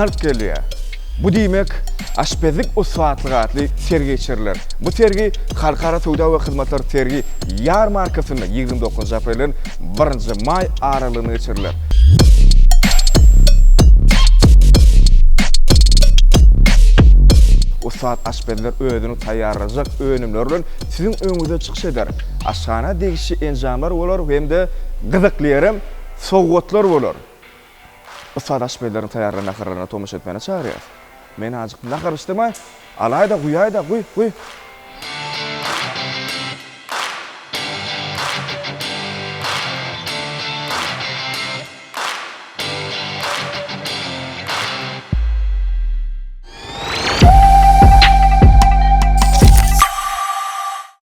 alyp gelýär. Bu diýmek, Aşpezlik ussatlygy atly sergi geçiriler. Bu sergi Halkara söwda we hyzmatlar sergi ýarmarkasynda 29 aprelden birinji maý aralygynda geçiriler. Ussat aşpezler özüniň taýýarlajak önümleri bilen siziň öňüňizde çykyş eder. Aşhana degişli enjamlar bolar hem-de gyzykly ýerem sowgatlar bolar. Ussat aşpezleriň taýýarlan naharlaryna tomaşa etmäne çagyrýarys. Men azjyk nahar içdim-aý. Alaý-da, guýaý-da, guý, guý.